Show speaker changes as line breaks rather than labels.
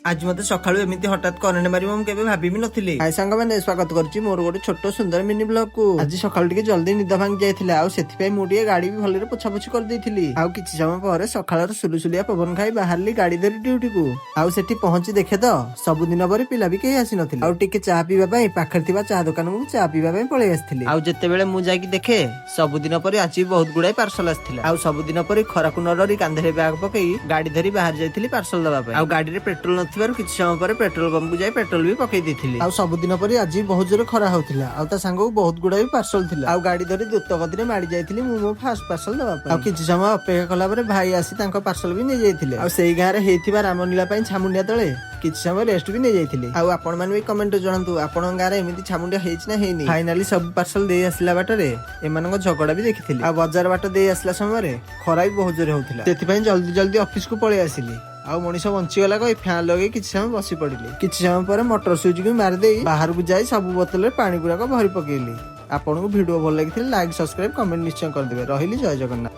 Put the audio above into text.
ଆଜି ମତେ ସକାଳୁ ଏମିତି ହଠାତ୍ କରେଣ୍ଟ ମାରିବ, ମୁଁ କେବେ ଭାବି ବି ନଥିଲି। ହାଇ ସାଙ୍ଗମାନେ, ସ୍ୱାଗତ କରୁଛି ମୋର ଗୋଟେ ଛୋଟ ସୁନ୍ଦର ମିନି ବ୍ଲଗ କୁ। ଆଜି ସକାଳୁ ଟିକେ ଜଲ୍ଦି ନିଦ ଭାଙ୍ଗି ଯାଇଥିଲା ଆଉ ସେଥିପାଇଁ ମୁଁ ଟିକେ ଗାଡି ବି ଭଲରେ ପୋଛାପୋଛି କରିଦେଇଥିଲି। ଆଉ କିଛି ସମୟ ପରେ ସକାଳର ସୁଲୁସୁଲିଆ ପବନ ଖାଇ ବାହାରିଲି ଗାଡି ଧରି ଡ୍ୟୁଟିକୁ। ଆଉ ସେଠି ପହଞ୍ଚି ଦେଖେ ତ ସବୁଦିନ ପରି ପିଲା ବି କେହି ଆସିନଥିଲେ। ଆଉ ଟିକେ ଚା ପିଇବା ପାଇଁ ପାଖରେ ଥିବା ଚା ଦୋକାନକୁ ମୁଁ ଚା ପିଇବା ପାଇଁ ପଳେଇ ଆସିଥିଲି। ଆଉ ଯେତେବେଳେ ମୁଁ ଯାଇକି ଦେଖେ, ସବୁଦିନ ପରି ଆଜି ବି ବହୁତ ଗୁଡାଏ ପାର୍ସଲ ଆସିଥିଲା। ଆଉ ସବୁଦିନ ପରି ଖରାକୁ ନ ଡରି କାନ୍ଧରେ ବ୍ୟାଗ ପକେଇ ଗାଡି ଧରି ବାହାରି ଯାଇଥିଲି ପାର୍ସଲ ଦବା ପାଇଁ। ଆଉ ଗାଡିରେ ପେଟ୍ରୋଲ ନଥିବାରୁ କିଛି ସମୟ ପରେ ପେଟ୍ରୋଲ ପମ୍ପକୁ ଯାଇ ପେଟ୍ରୋଲ ବି ପକେଇ ଦେଇଥିଲି। ଆଉ ସବୁଦିନ ପରି ଆଜି ବହୁତ ଜୋରେ ଖରା ହଉଥିଲା ଆଉ ତା ସାଙ୍ଗକୁ ବହୁତ ଗୁଡାଏ ବି ପାର୍ସଲ ଥିଲା। ଆଉ ଗାଡି ଧରି ଦ୍ରୁତ ଗତିରେ ମାଡି ଯାଇଥିଲି ମୁଁ ମୋ ଫାଷ୍ଟ ପାର୍ସଲ ଦବା ପାଇଁ। ଆଉ କିଛି ସମୟ ଅପେକ୍ଷା କଲା ପରେ ଭାଇ ଆସି ତାଙ୍କ ପାର୍ସଲ ବି ନେଇଯାଇଥିଲେ। ଆଉ ସେଇ ଗାଁରେ ହେଇଥିବା ରାମଲୀଳା ପାଇଁ ଛାମୁଣ୍ଡିଆ ତଳେ କିଛି ସମୟ ରେଷ୍ଟ ବି ନେଇଯାଇଥିଲି। ଆଉ ଆପଣ ମାନେ ବି କମେଣ୍ଟ ଜଣାନ୍ତୁ, ଆପଣଙ୍କ ଗାଁରେ ଏମିତି ଛାମୁଣ୍ଡିଆ ହେଇଛି ନା ହେଇନି? ଫାଇନାଲି ସବୁ ପାର୍ସଲ ଦେଇ ଆସିଲା ବାଟରେ ଏମାନଙ୍କ ଝଗଡା ବି ଦେଖିଥିଲି। ଆଉ ବଜାର ବାଟ ଦେଇ ଆସିଲା ସମୟରେ ଖରା ବି ବହୁତ ଜୋରେ ହଉଥିଲା, ସେଥିପାଇଁ ଜଲ୍ଦି ଜଲ୍ଦି ଅଫିସକୁ ପଳେଇ ଆସିଲି। ଆଉ ମଣିଷ ବଞ୍ଚିଗଲା କହି ଫ୍ୟାନ୍ ଲଗେଇ କିଛି ସମୟ ବସି ପଡିଲି। କିଛି ସମୟ ପରେ ମଟର ସୁଇଚକୁ ମାରିଦେଇ ବାହାରକୁ ଯାଇ ସବୁ ବୋତଲରେ ପାଣି ଗୁଡାକ ଭରି ପକେଇଲି। ଆପଣଙ୍କୁ ଭିଡିଓ ଭଲ ଲାଗିଥିଲେ ଲାଇକ୍, ସବସ୍କ୍ରାଇବ, କମେଣ୍ଟ ନିଶ୍ଚୟ କରିଦେବେ। ରହିଲି, ଜୟ ଜଗନ୍ନାଥ।